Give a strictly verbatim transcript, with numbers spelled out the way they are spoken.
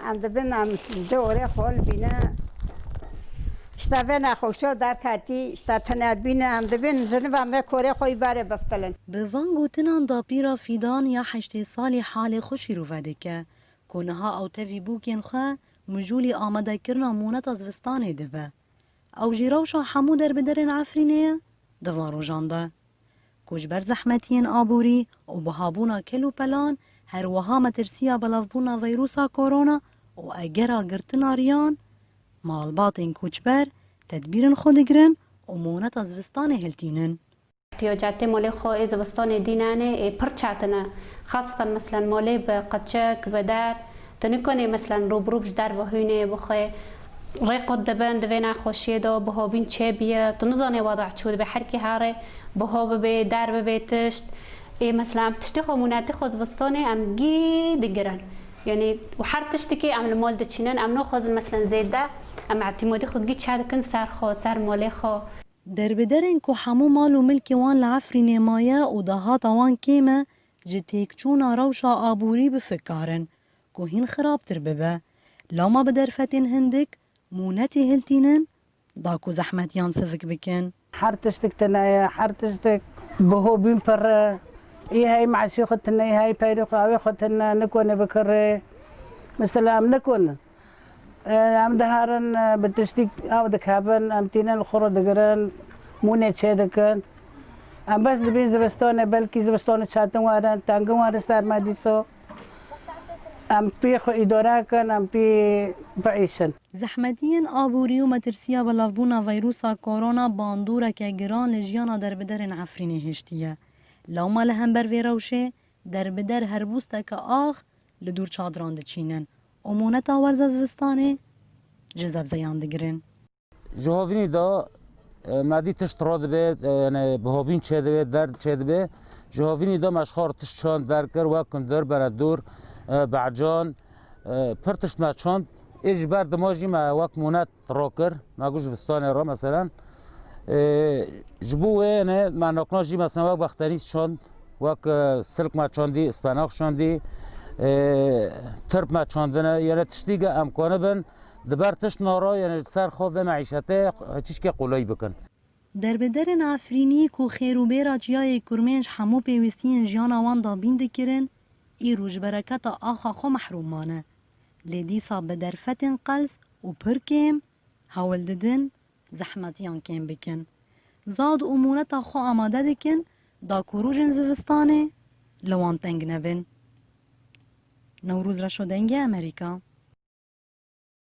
Em dibin em di orê xwe li bîne. Îşte vê nexweşiya derketî, îşte tune bîne, em dibin jiniva me korê xwe îbarê biftilin. Bi van gotinan dapîra Fîdan ya heştê salî halê xwe şîrove dike ku niha ew tevî bûkên xwe mijûlî amadekirina mûneta zivistanê dibe. Ew jî rewşa hemû derbiderên Efrînê ye di van rojan de. Ku ji ber zehmetiyên aborî û bihabûna kel û pelan, her wiha metirsiya belavbûna vîrusa korona û egera girtina riyan, malbatên koçber tedbîrên xwe digirin û mûneta zivistanê hiltînin. Îhtiyacatê malê xwe ê zivistanê dînenê ê pir çetine. Xaseten meselen malê bi qeçek, bi der, tu nikonê meselen rû bi rû ji derve hûnê bixwe. Rê qut dibin, di vê nexweşiyê de bihabîn çêbiye. Tu nizanê wada çû dibe, her kî herê biha bibe, der bibe tişt. Ê mesela em tiştê xwe mûnetê xwe zivistanê em gî digirin. Yanî û her tiştekê em li mal diçînin, em naxwazin meselen zêde em îtîmadê xwe gî çe dikin ser xwe, ser malê xwe. Derbiderên ku hemû mal û milkê wan li Efrînê maye û dahata wan kêm e, ji têkçûna rewşa aborî bi fik karin ku hîn xirabtir bibe. Lewma bi derfetên hindik mûnetê hiltînin da ku zehmetiyan sivik bikin. Her tiştik tune ye, her tiştik bihabîn pir e. Ê hey meşî xwe tune, ê hey peyrê xwe, ewê xwe tune, nikone bikirê. Mesela em nikon. Em diherin, bi tiştî ew dikevin, em tînin li xwe re digirin, mûnê çê dikin. Em bes dibîn zivistanê, belkî zivistanê çetin werin, tengin werin ser me dîso. Em pê xwe îdare kin, em pê biîşin. Zehmetiyên aborî û metirsiya belavbûna vîrusa korona bandoreke giran li jiyana derbiderên Efrînê hiştiye. Lewma li hember vê rewşê, derbider her bûsteke ax li dûr çadiran diçînin û mûneta werza zivistanê ji zebzeyan digirin. Ji havînî de, e, me dî tişt radibe, e, yani bihabîn çêdibe, derd çêdibe. Ji havînî de me ji xwe re tişt çand derkir, wek kundir, benedûr, e, becan, e, pir tişt me çand. Ê ji ber dima jî me wek mûnet rakir, me got ji vistanê re meselen. E, ji bo wê ne me nakna jî meselen wek bextenîz çand, wek, e, silk me çandî, ispenax çandî, e, tirp me çandine, yani tiştî ge em kanibin, di ber tişt nara, yani li ser xwe vê meîşetê çişkê qulay bikin. Derbiderên Efrînî ku xêr û bêra çiyayê Kurmênc hemû pêwîstiyên jiyana wan dabîn dikirin, îro ji bereketa axa xwe mehrûm mane. Lê dîsa bi derfetên qels û pir kêm hewl didin zehmetiyan kêm bikin. Zad û mûneta xwe amade dikin da ku rojên zivistanê li wan teng nebin. Newroz Reşo, Dengê Amerîka.